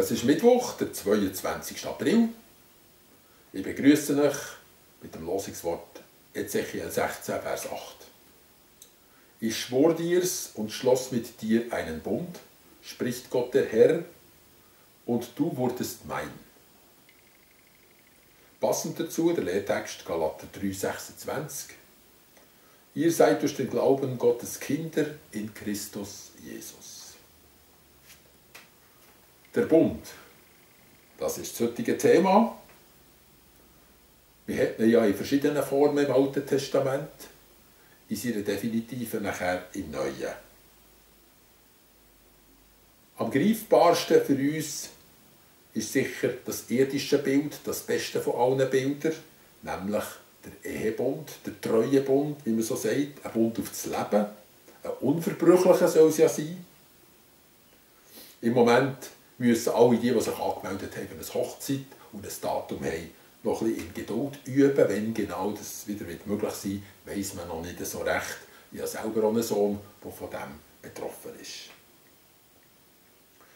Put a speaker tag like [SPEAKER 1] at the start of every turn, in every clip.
[SPEAKER 1] Es ist Mittwoch, der 22. April. Ich begrüße euch mit dem Losungswort Ezechiel 16, Vers 8. Ich schwor dir's und schloss mit dir einen Bund, spricht Gott der Herr, und du wurdest mein. Passend dazu der Lehrtext Galater 3,26. Ihr seid durch den Glauben Gottes Kinder in Christus Jesus. Der Bund, das ist das heutige Thema. Wir hätten ihn ja in verschiedenen Formen im Alten Testament, in seiner Definitiven nachher im Neuen. Am greifbarsten für uns ist sicher das irdische Bild, das beste von allen Bildern, nämlich der Ehebund, der Treuebund, wie man so sagt, ein Bund auf das Leben, ein unverbrüchlicher soll es ja sein. Im Moment müssen alle die sich angemeldet haben, eine Hochzeit und ein Datum haben, noch ein bisschen in Geduld üben, wenn genau das wieder möglich sein wird, weiss man noch nicht so recht. Ich habe selber auch einen Sohn, der von dem betroffen ist.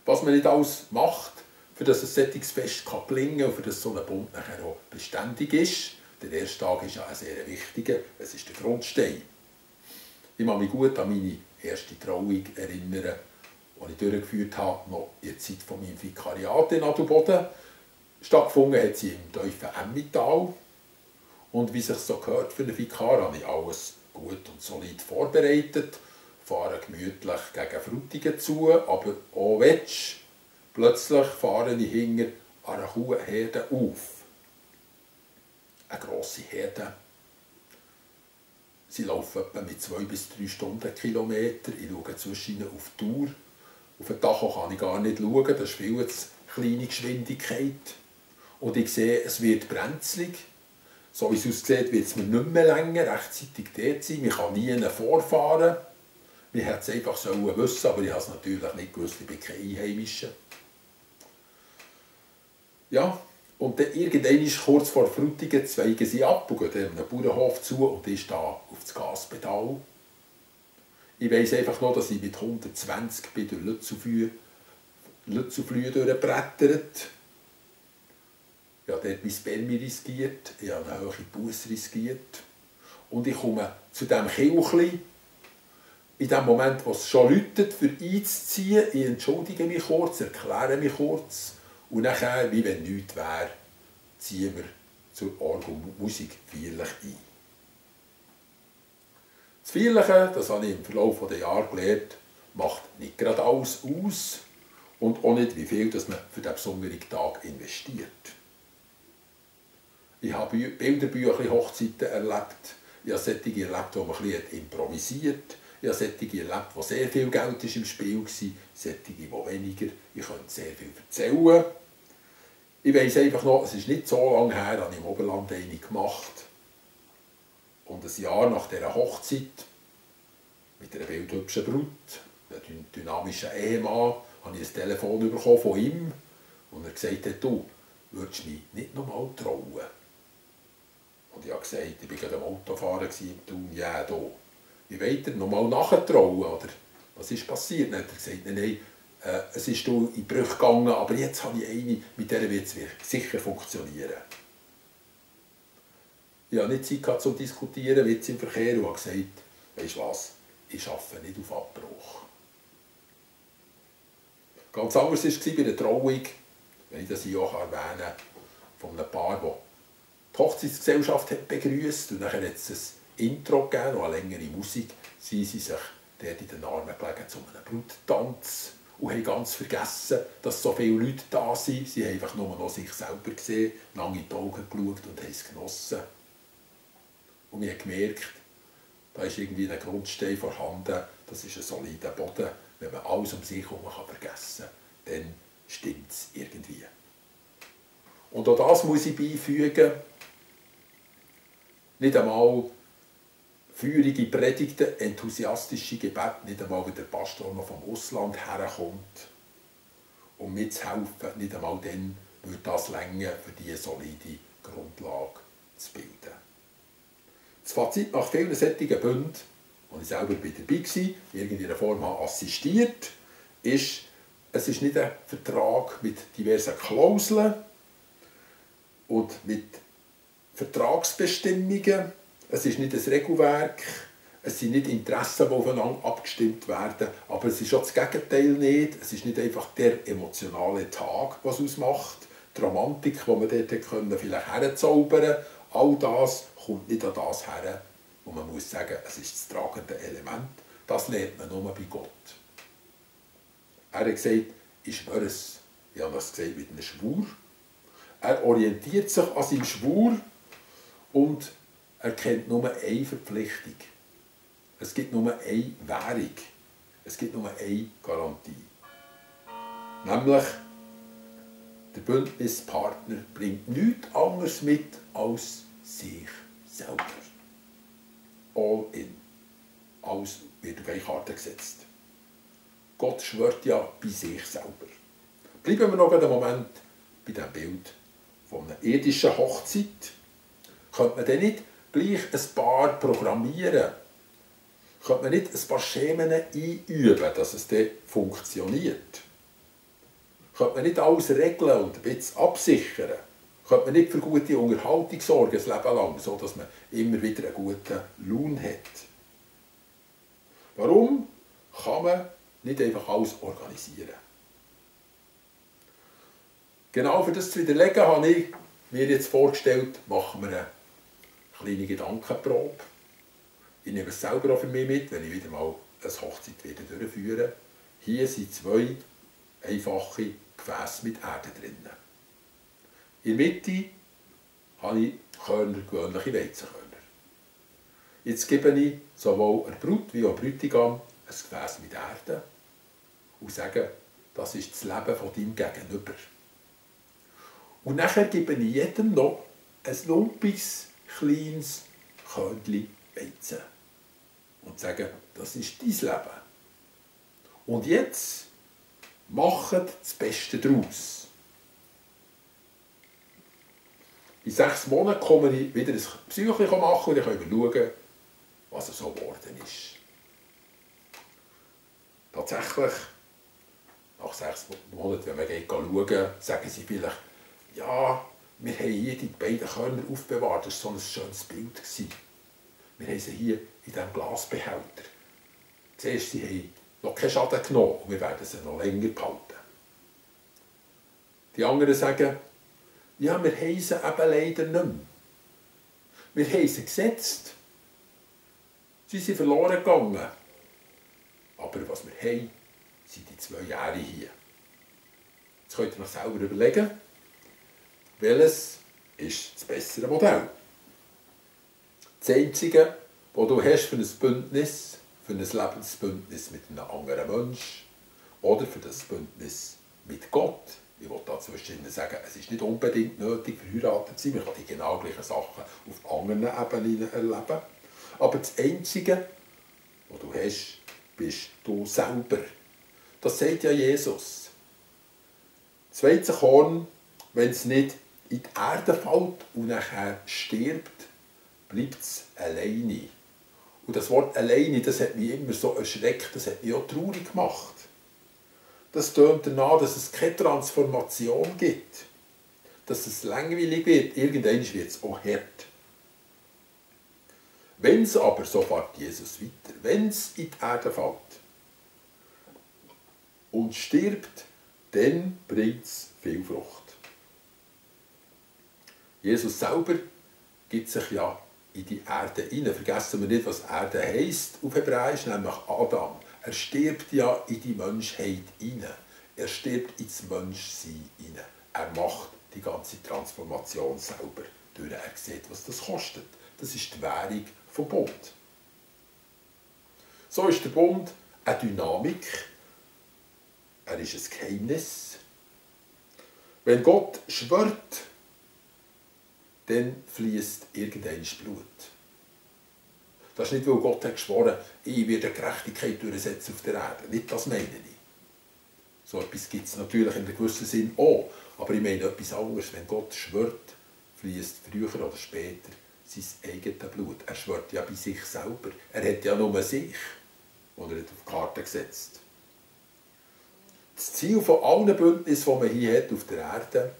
[SPEAKER 1] Was man nicht alles macht, für das ein solches Fest gelingen kann und für das so ein Bund nachher auch beständig ist. Der erste Tag ist ja ein sehr wichtiger, es ist der Grundstein. Ich kann mich gut an meine erste Trauung erinnern, die ich durchgeführt habe, noch in der Zeit von meinem Vikariat in Adelboden. Stattgefunden hat sie im tiefen Emmental. Und wie es sich so gehört für einen Vikar, habe ich alles gut und solid vorbereitet, fahre gemütlich gegen Frutigen zu, aber auch plötzlich fahre ich hinter einer Kuhherde auf. Eine grosse Herde. Sie laufen etwa mit 2 bis 3 Stundenkilometer. Ich schaue zwischen ihnen auf die Uhr. Auf den Tacho kann ich gar nicht schauen, das ist viel zu kleine Geschwindigkeit. Und ich sehe, es wird brenzlig. So wie es aussieht, wird es mir nicht mehr länger rechtzeitig dort sein. Man kann nie vorfahren. Man hätte es einfach wissen, aber ich habe es natürlich nicht gewusst, ich bin kein Einheimischer. Ja, und dann irgendwann kurz vor Frutigen zweigen sie ab und gehen einem Bauernhof zu und ich stehe auf das Gaspedal. Ich weiss einfach noch, dass ich mit 120 durch Lützelflühe durchbrettert. Ich habe dort mein Spermi riskiert, ich habe eine hohe Busse riskiert. Und ich komme zu diesem Kirchli, in dem Moment, wo es schon läutet, für einzuziehen. Ich entschuldige mich kurz, erkläre mich kurz. Und nachher, wie wenn nichts wäre, ziehen wir zur Orgelmusik feierlich ein. Das Feierliche, das habe ich im Verlauf der Jahre gelernt, macht nicht gerade alles aus und auch nicht, wie viel das man für diesen besonderen Tag investiert. Ich habe Bilderbücher, Hochzeiten erlebt, ich habe solche erlebt, wo man ein bisschen improvisiert, ich habe solche erlebt, wo sehr viel Geld im Spiel war, solche, wo weniger. Ich könnte sehr viel erzählen. Ich weiss einfach noch, es ist nicht so lange her, habe ich im Oberland eine gemacht. Und ein Jahr nach dieser Hochzeit, mit einer bildhübschen Brut, einem dynamischen Ehemann, habe ich ein Telefon bekommen von ihm, und er gesagt hat, du würdest mich nicht noch mal trauen. Und ich habe gesagt, ich war gerade am Autofahren im Thun, ja, da. Wie wollt ihr noch mal nachtrauen, oder? Was ist passiert? Dann hat er gesagt, nein, es ist in die Brüche gegangen, aber jetzt habe ich eine, mit der wird es sicher funktionieren. Ich hatte nicht Zeit gehabt, zu diskutieren, wie im Verkehr, und habe gesagt, weisst du was, ich arbeite nicht auf Abbruch. Ganz anders war es bei der Trauung, wenn ich das hier auch erwähnen kann, von einem Paar, das die Hochzeitsgesellschaft hat begrüßt, und dann hat es ein Intro gegeben, noch eine längere Musik. Sie sich dort in den Armen gelegen zu einem Bruttanz und haben ganz vergessen, dass so viele Leute da sind. Sie haben einfach nur noch sich selber gesehen, lange in die Augen geschaut und haben es genossen. Und ich habe gemerkt, da ist irgendwie ein Grundstein vorhanden, das ist ein solider Boden. Wenn man alles um sich herum vergessen kann, dann stimmt es irgendwie. Und auch das muss ich beifügen. Nicht einmal feurige Predigten, enthusiastische Gebete, nicht einmal, wenn der Pastor noch vom Ausland herkommt, um mitzuhelfen, nicht einmal dann würde das reichen, für diese solide Grundlage zu bilden. Das Fazit nach vielen solchen Bünden, wo ich selber dabei war, in irgendeiner Form assistiert, ist, Es ist nicht ein Vertrag mit diversen Klauseln und mit Vertragsbestimmungen. Es ist nicht ein Regelwerk. Es sind nicht Interessen, die aufeinander abgestimmt werden. Aber es ist auch das Gegenteil nicht. Es ist nicht einfach der emotionale Tag, was ausmacht. Die Romantik, die man dort vielleicht herzaubern konnte. All das kommt nicht an das her, wo man muss sagen, es ist das tragende Element. Das lernt man nur bei Gott. Er hat gesagt, ich schwöre es. Ich habe das gesagt mit einem Schwur. Er orientiert sich an seinem Schwur und er kennt nur eine Verpflichtung. Es gibt nur eine Währung. Es gibt nur eine Garantie. Nämlich, der Bündnispartner bringt nichts anderes mit als sich selber. All in. Alles wird auf eine Karte gesetzt. Gott schwört ja bei sich selber. Bleiben wir noch einen Moment bei diesem Bild von einer irdischen Hochzeit. Könnte man denn nicht gleich ein paar programmieren? Könnte man nicht ein paar Schemen einüben, dass es dann funktioniert? Könnte man nicht alles regeln und ein bisschen absichern? Könnte man nicht für gute Unterhaltung sorgen, das Leben lang, sodass man immer wieder einen guten Lohn hat? Warum kann man nicht einfach alles organisieren? Genau für das zu widerlegen, habe ich mir jetzt vorgestellt, machen wir eine kleine Gedankenprobe. Ich nehme es selber auch für mich mit, wenn ich wieder mal eine Hochzeit durchführe. Hier sind 2 einfache Gefäße mit Erde drin. In der Mitte habe ich Körner, gewöhnliche Weizenkörner. Jetzt gebe ich sowohl der Brut wie auch dem Bräutigam ein Gefäß mit Erde und sage, das ist das Leben von deinem Gegenüber. Und nachher gebe ich jedem noch ein lumpiges, kleines Körnchen Weizen und sage, das ist dein Leben. Und jetzt macht das Beste daraus. In 6 Monaten komme ich wieder ein Psyche machen und dann können wir schauen, was so geworden ist. Tatsächlich, nach 6 Monaten, wenn man schauen, sagen sie vielleicht, ja, wir haben hier die beiden Körner aufbewahrt, das war so ein schönes Bild. Wir haben sie hier in diesem Glasbehälter. Zuerst, sie haben noch keinen Schaden genommen und wir werden sie noch länger behalten. Die anderen sagen, ja, wir haben sie eben leider nicht mehr. Wir haben sie gesetzt. Sie sind verloren gegangen. Aber was wir haben, sind die 2 Jahre hier. Jetzt könnt ihr euch selber überlegen, welches ist das bessere Modell. Das Einzige, was du hast für ein Bündnis, für ein Lebensbündnis mit einem anderen Menschen oder für das Bündnis mit Gott. Ich will dazwischen sagen, es ist nicht unbedingt nötig, verheiratet zu sein. Man kann die genau gleichen Sachen auf anderen Ebenen erleben. Aber das Einzige, was du hast, bist du selber. Das sagt ja Jesus. Das Weizenkorn, wenn es nicht in die Erde fällt und nachher stirbt, bleibt es alleine. Und das Wort alleine, das hat mich immer so erschreckt, das hat mich auch traurig gemacht. Das tönt danach, dass es keine Transformation gibt. Dass es langweilig wird. Irgendwann wird es auch hart. Wenn es aber, so fährt Jesus weiter, wenn es in die Erde fällt und stirbt, dann bringt es viel Frucht. Jesus selber gibt sich ja in die Erde hinein. Vergessen wir nicht, was Erde heisst auf Hebräisch, nämlich Adam. Er stirbt ja in die Menschheit hinein. Er stirbt ins Menschsein hinein. Er macht die ganze Transformation selber. Durch er sieht, was das kostet. Das ist die Währung vom Bund. So ist der Bund eine Dynamik. Er ist ein Geheimnis. Wenn Gott schwört, dann fließt irgendein Blut. Das ist nicht, weil Gott hat geschworen, ich werde Gerechtigkeit durchsetzen auf der Erde. Nicht das meine ich. So etwas gibt es natürlich in einem gewissen Sinn auch. Aber ich meine etwas anderes. Wenn Gott schwört, fließt früher oder später sein eigenes Blut. Er schwört ja bei sich selber. Er hat ja nur sich, und er hat auf die Karte gesetzt. Das Ziel von allen Bündnissen, die man hier hat auf der Erde,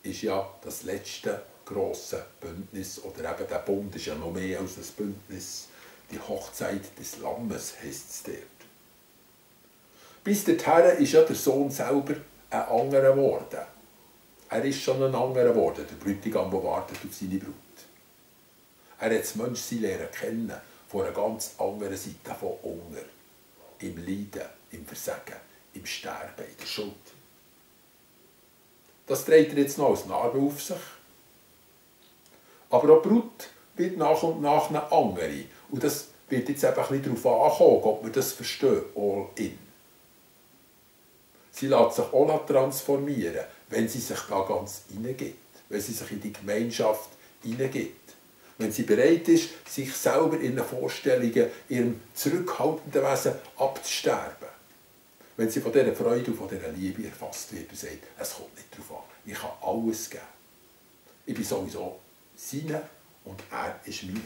[SPEAKER 1] ist ja das letzte grosse Bündnis, oder eben der Bund ist ja noch mehr als ein Bündnis, die Hochzeit des Lammes heisst es dort. Bis dahin ist ja der Sohn selber ein anderer geworden. Er ist schon ein anderer geworden, der Bräutigam, der wartet auf seine Brut. Er hat das Menschsein lernen kennen, von einer ganz anderen Seite, von Hunger, im Leiden, im Versagen, im Sterben, in der Schuld. Das trägt er jetzt noch als Narbe auf sich. Aber auch die Brut wird nach und nach eine andere. Und das wird jetzt eben ein bisschen darauf ankommen, ob wir das verstehen, all in. Sie lässt sich auch transformieren, wenn sie sich da ganz hineingibt, wenn sie sich in die Gemeinschaft hineingibt. Wenn sie bereit ist, sich selber in den Vorstellungen, ihrem zurückhaltenden Wesen abzusterben. Wenn sie von dieser Freude und von dieser Liebe erfasst wird und sagt, es kommt nicht darauf an, ich kann alles geben. Ich bin sowieso seine und er ist meine.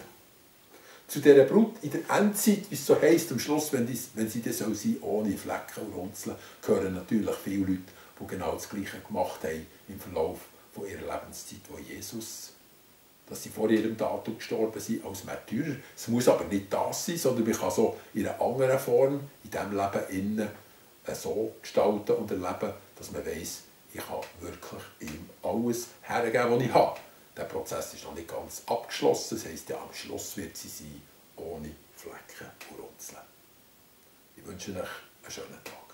[SPEAKER 1] Zu dieser Brut in der Endzeit, wie es so heisst, am Schluss, wenn sie das sein soll, ohne Flecken und Runzeln, gehören natürlich viele Leute, die genau das Gleiche gemacht haben im Verlauf von ihrer Lebenszeit, wo Jesus, dass sie vor ihrem Datum gestorben sind als Märtyrer. Es muss aber nicht das sein, sondern man kann so in einer anderen Form in diesem Leben innen so gestalten und erleben, dass man weiss, ich kann wirklich ihm alles hergeben, was ich habe. Der Prozess ist noch nicht ganz abgeschlossen, das heisst, ja, am Schluss wird sie sein, ohne Flecken und Runzeln. Ich wünsche euch einen schönen Tag.